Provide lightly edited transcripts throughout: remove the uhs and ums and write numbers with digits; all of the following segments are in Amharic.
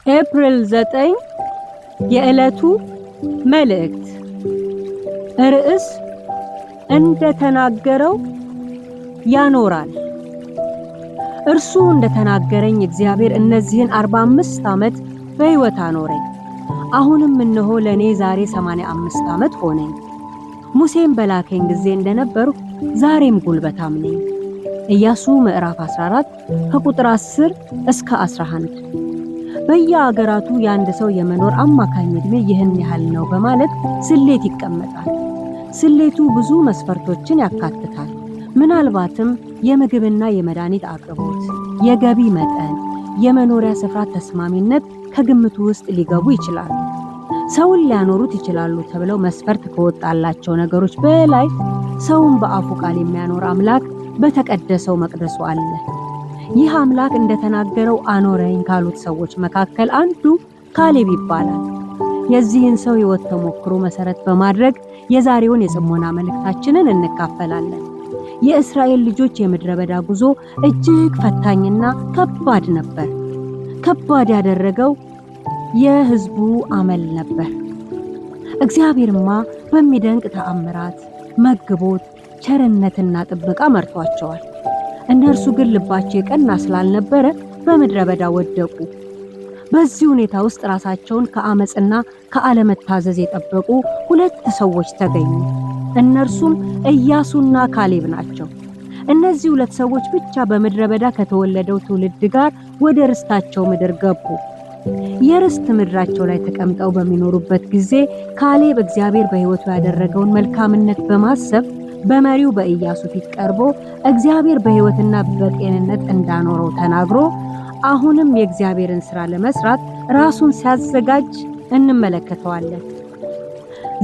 ኤፕሪል 9 የዕለቱ መልእክት ርዕስ እንደተናገረው ያኖራል። እርሱ እንደተናገረኝ እግዚአብሔር እነዚህን 45 ዓመት በሕይወት አኖረኝ። አሁንም እነሆ ለእኔ ዛሬ 85 ዓመት ሆነኝ። ሙሴም በላከኝ ጊዜ እንደነበርሁ ዛሬም ጉልበታም ነኝ። ኢያሱ ምዕራፍ 14 ከቁጥር 10 እስከ 11። በየአገራቱ የአንድ ሰው የመኖር አማካኝ ዕድሜ ይህን ያህል ነው በማለት ስሌት ይቀመጣል። ስሌቱ ብዙ መስፈርቶችን ያካትታል። ምናልባትም የምግብና የመድኃኒት አቅርቦት፣ የገቢ መጠን፣ የመኖሪያ ስፍራ ተስማሚነት ከግምቱ ውስጥ ሊገቡ ይችላሉ። ሰውን ሊያኖሩት ይችላሉ ተብለው መስፈርት ከወጣላቸው ነገሮች በላይ ሰውን በአፉ ቃል የሚያኖር አምላክ በተቀደሰው መቅደሱ አለ። ይህ አምላክ እንደተናገረው አኖረኝ ካሉት ሰዎች መካከል አንዱ ካሌብ ይባላል። የዚህን ሰው ሕይወት ተሞክሮ መሰረት በማድረግ የዛሬውን የጽሞና መልእክታችንን እንካፈላለን። የእስራኤል ልጆች የምድረ በዳ ጉዞ እጅግ ፈታኝና ከባድ ነበር። ከባድ ያደረገው የሕዝቡ አመል ነበር። እግዚአብሔርማ በሚደንቅ ተአምራት መግቦት፣ ቸርነትና ጥበቃ መርቷቸዋል። እነርሱ ግን ልባቸው የቀና ስላልነበረ በምድረ በዳ ወደቁ። በዚህ ሁኔታ ውስጥ ራሳቸውን ከአመፅና ከአለመታዘዝ የጠበቁ ሁለት ሰዎች ተገኙ። እነርሱም ኢያሱና ካሌብ ናቸው። እነዚህ ሁለት ሰዎች ብቻ በምድረ በዳ ከተወለደው ትውልድ ጋር ወደ ርስታቸው ምድር ገቡ። የርስት ምድራቸው ላይ ተቀምጠው በሚኖሩበት ጊዜ ካሌብ እግዚአብሔር በሕይወቱ ያደረገውን መልካምነት በማሰብ በመሪው በኢያሱ ፊት ቀርቦ እግዚአብሔር በሕይወትና በጤንነት እንዳኖረው ተናግሮ አሁንም የእግዚአብሔርን ሥራ ለመስራት ራሱን ሲያዘጋጅ እንመለከተዋለን።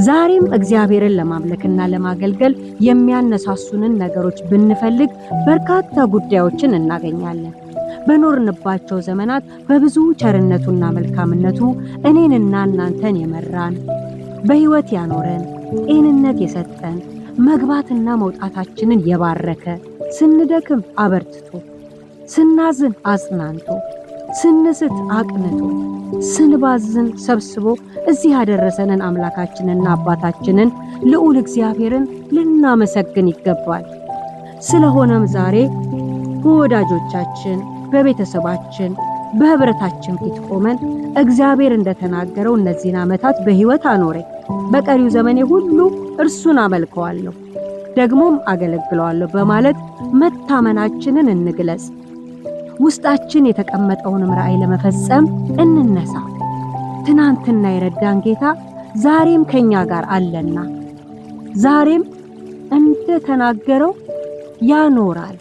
ዛሬም እግዚአብሔርን ለማምለክና ለማገልገል የሚያነሳሱንን ነገሮች ብንፈልግ በርካታ ጉዳዮችን እናገኛለን። በኖርንባቸው ዘመናት በብዙ ቸርነቱና መልካምነቱ እኔንና እናንተን የመራን፣ በሕይወት ያኖረን፣ ጤንነት የሰጠን፣ መግባትና መውጣታችንን የባረከ፣ ስንደክም አበርትቶ፣ ስናዝን አጽናንቶ፣ ስንስት አቅንቶ፣ ስንባዝን ሰብስቦ እዚህ ያደረሰንን አምላካችንና አባታችንን ልዑል እግዚአብሔርን ልናመሰግን ይገባል። ስለሆነም ዛሬ በወዳጆቻችን፣ በቤተሰባችን፣ በህብረታችን ፊት ቆመን እግዚአብሔር እንደተናገረው እነዚህን ዓመታት በሕይወት አኖረኝ፣ በቀሪው ዘመኔ ሁሉ እርሱን አመልከዋለሁ ደግሞም አገለግለዋለሁ በማለት መታመናችንን እንግለጽ። ውስጣችን የተቀመጠውንም ራእይ ለመፈጸም እንነሳ። ትናንትና የረዳን ጌታ ዛሬም ከኛ ጋር አለና ዛሬም እንደተናገረው ያኖራል።